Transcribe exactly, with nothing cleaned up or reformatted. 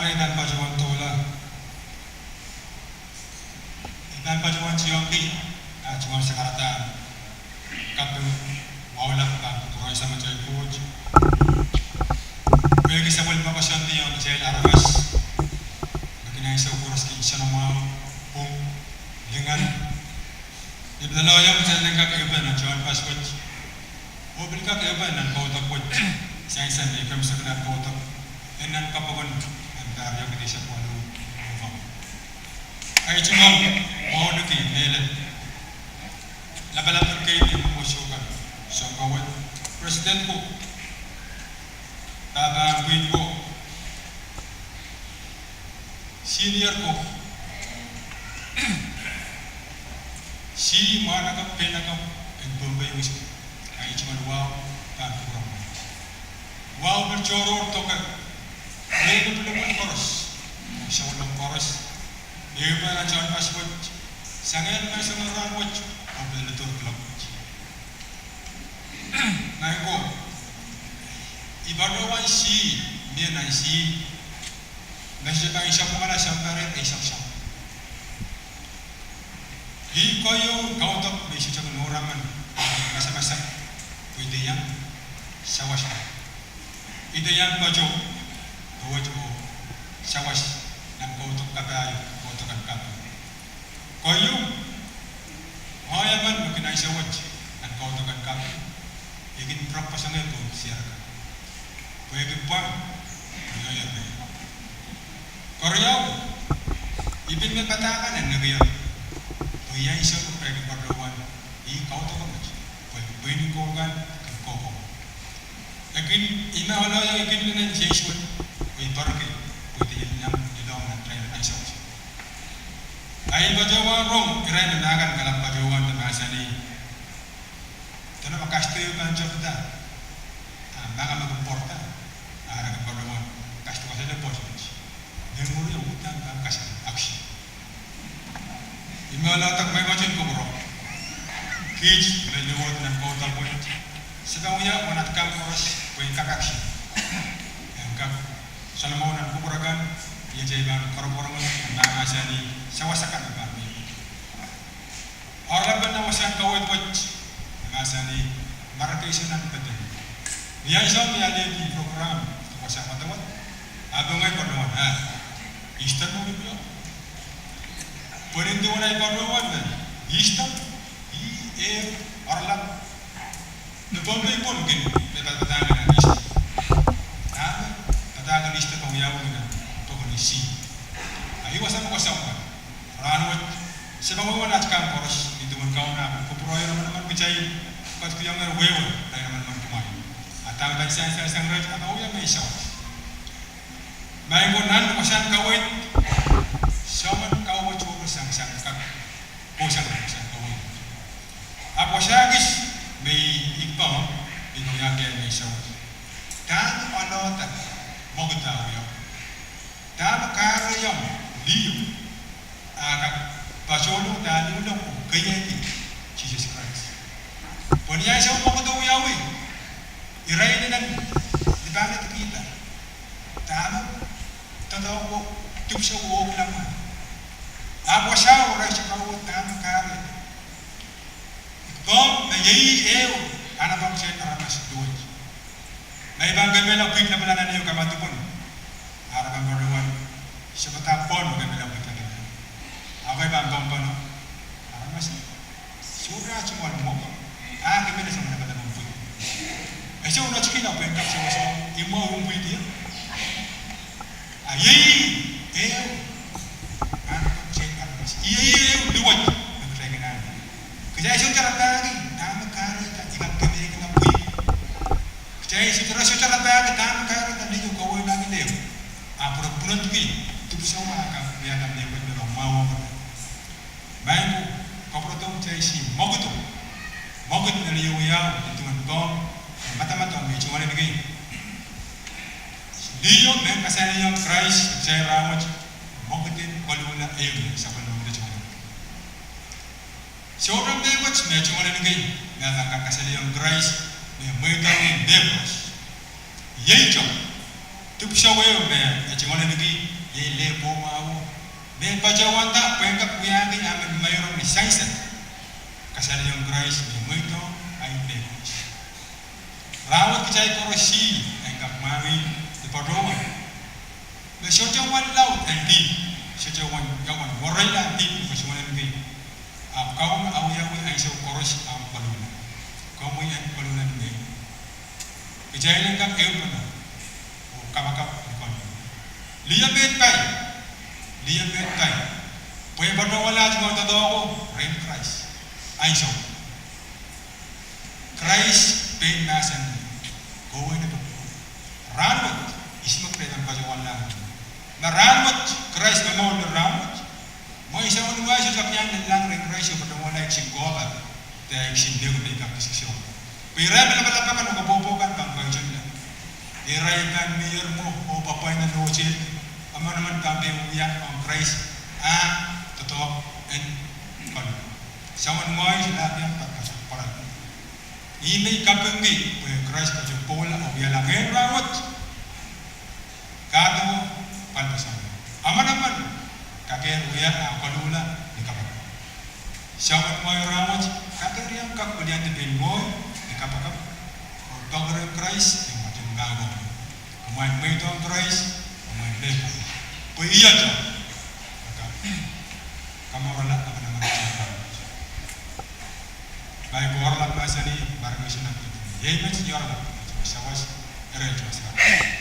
I pahn patohwan doula. I pahn patohwan tiongki, ah, tungoal sakarada. Kaping, wahu lap pahn kupwuren Samatail Koht. Pwehki sapwellime koasoandi ong kitail aramas me kin ansou koaros kin soanamwahu, pwung, lingan. I pil lelohng kitail en kak ehupene nan tehnpas wet. Oh pil kak ehupene nan kaudok wet. Sansal me I kemesek nan kaudok en nan kapokon en pahr riekid eisek waluh. Ahi tungoal wauneki mehlel lapalap en keidi mwomwohdiso kan, sounkaweid, President ko, pahpa en pwihn ko, senior ko, sih mwahnakapw, peinakapw en Pohnpei wis. Ahi tungoal wahu pahn kupwuromwi. Wahu pil tohrohr doke, me pilipil koaros, souleng koaros, me ehupene nan tehnpas wet, sang ni menseng rahn wet, oh pil letohr kilok wet. Maing ko, I patohwan sih, mie nan sih, me se pahn sapwungala sounpar eisek soangen. Ih keieu kaudok me I sohte kin ouramen masamasak, pwe I dehr iang sawas, I dehr iang patoh, oh wet oh sawas nan kaudok kapahieu, kaudok en kaping. Keieu, ngehi emen me kin ansou wet nan kaudok en kaping, I kin pwurok koasoange pohn sierka, pwehki pwang, oh ioier me. Keriau, I pil me padahk en nekier, pwe I ansou me kitail kin patohwan, ih kaudok met, pwe pwihn ko kan kin kohkohwei. E kin, I me ohl, I kin linen seisoan, oh I poarki, pwe I dehr iang lelohng nan kitail ansou wet. Ahi patohwan rong irail me ma kan kalap patohwan de mahsanih, dene ma kasdo ehu pahn tepda, ah, ma kan me kin pwarada, ah, re kin patohwan kasdo kasale pwoat wet. Mehn mwuri e uhdahn pahn kasale, action. I me loalahng mweimwet en kupwuro. Kiht me luwet nan kaudok wet, se pahn wia wahnat kan koaros pwe en kak action, en kak soanamwahu nan kupwur akan, iet ei pahn koarokoarongen mahmahsanih sawas akan me pahn mie. Oaralapen nan wasahn kaweid wet, mahsanih, Marekeisek nan Peden. Ni ansou me I alehdi program wasahn wadawad, ahpw ngehi patohwan, ah, Easter me wiewiawi. Pwe nin duwen ahi patohwan me Easter, ih ehu oaralap me Pohnpei pwon kin me padahngki nan Easter. Dahme padahngki Easter pahn wiawi nan pokon Sih. Ah, ih wasa me koasoia. Rahn wet, se pahn wehwehn aht kan koaros, nin duwen Kauno ahpw kupwurohier manaman kitail, ketikihongehr wehwe rehn manaman kumwail. Ah dahme pahn sansal sang ret, ah pahn wia mehn sawas. Maing ko, nan wasahn kaweid, soangen kaweid wet sohte sang sang kak, oh sang wasahn kaweid. Ahpw wasa kis me I, I pahn, I pahn wiahki mehn sawas. Dahme oalohda mwekid ah wiawi? Dahme kahrehiong liho ah kak patohlohda liho oh keiehki Sises Krais? Pwe ni ansou mwekid oh wiawi, irail inenen lipahnedkihda dahme doadoahk, dipwisou oh kilang. Ahpw wasao irail sohte kaweid dahme kahrehda. Pwe me iei ehu anahn pahn kitail aramas duwet. Ma I pahn kemehla pwihk lapalap nan ehu kamadipw wet, ah re pahn patohwan, se padahk pwon me kemehla pwihk lapalap. Ah kei pahn pwon pwon, aramas, sohte aht tungoal mwekid, ah kemehla soangen lapalap en pwihk. E sohte ngehi kihla pwehn kak sewese imwo en pwihk ie. Ah iei ehu anahn pahn kitail aramas. Iei ehu duwet me kitail kin anahne. Kitail sohte rapahki dahme kahrehda I kak kemehla pwihk. Kitail sohte, re sohte rapahki dahme kahrehda liho kawehla ehu. Ahpw re pwunodki dipwisou ah kak wiahda mehkot me pahn mwahuwong. Maing ko, kapwurodohng kitail sih mwekido. Mwekid me liho wiawi, nin duwen Pohnpei, madamadau me tungoal en kei. Liho me kasalehiong Krais kitail rahnwet, mwekid en koluhla ehu me sapwellimomwi de tungoal en kei. Sohte mehkot me tungoal en kei me pahn kak kasalehiong Krais me mweidohng mehkoaros. Iei tohn dipwisou ehu me e tungoal en kei, Iei lehpwong awo me patohwanda pwehn kak wiahki amen meirong ni sansal. Kasalehiong Krais me mweidohng ahi mehkot. Rahnwet kitail koaros en kak mwahngih ni patohwan me sohte wen laud en dihp, sohte wen, wen wereila dihp ni kasuwanen kei. Ahpw Kauno awiawih ansou koaros ahmw koluhla. Komwi en koluhla ni ngehi. Kitail en kak ehupene oh kapakap ni koluhla. Lih met pai, lih met pai, pwe patohwalahr tungoal doadoahko rehn Krais. Ansou Krais pein mahsanih, kohwei ni patohwan. Rahnwet, ihs me kitail en patohwanlahng? Ma rahnwet, Krais me momour ni rahnwet, mwein soangen wai sohte kak iang nanleng rehn Krais oh patohwanlahng kisin koaros, de kisin mehkot me kak kisin soh. Pwe irail me lapalap akan oh koapworopwor kan pahn paitonla. Irail pahn mier mwo oh pahn pwain nan otel, emenemen pahn pein wia ong Krais ah doadoahk en koluhla. Soangen wai sohte kak iang pahn kasapwaran. Ih me I kapingki pwe Krais patohwan pwoula oh wiahla ngehn rahnwet. Kahdo pahn pwosonla. Emenemen kakehr wia ah koluhla ni kapakap. Soangen mwoahi rahnwet, kakehr iang kak wiliandi pein mwoahi ni kapakap oh poaker Krais en mwoaten mahkohng. Kumwail mweidohng Krais, kumwail mehkot. Pwe ih iet, kak kamourala emenemen. Mai koaralap mahsanih, marekesin nan pwuhk. Iei met ni oaralap, sawas, ere sawas.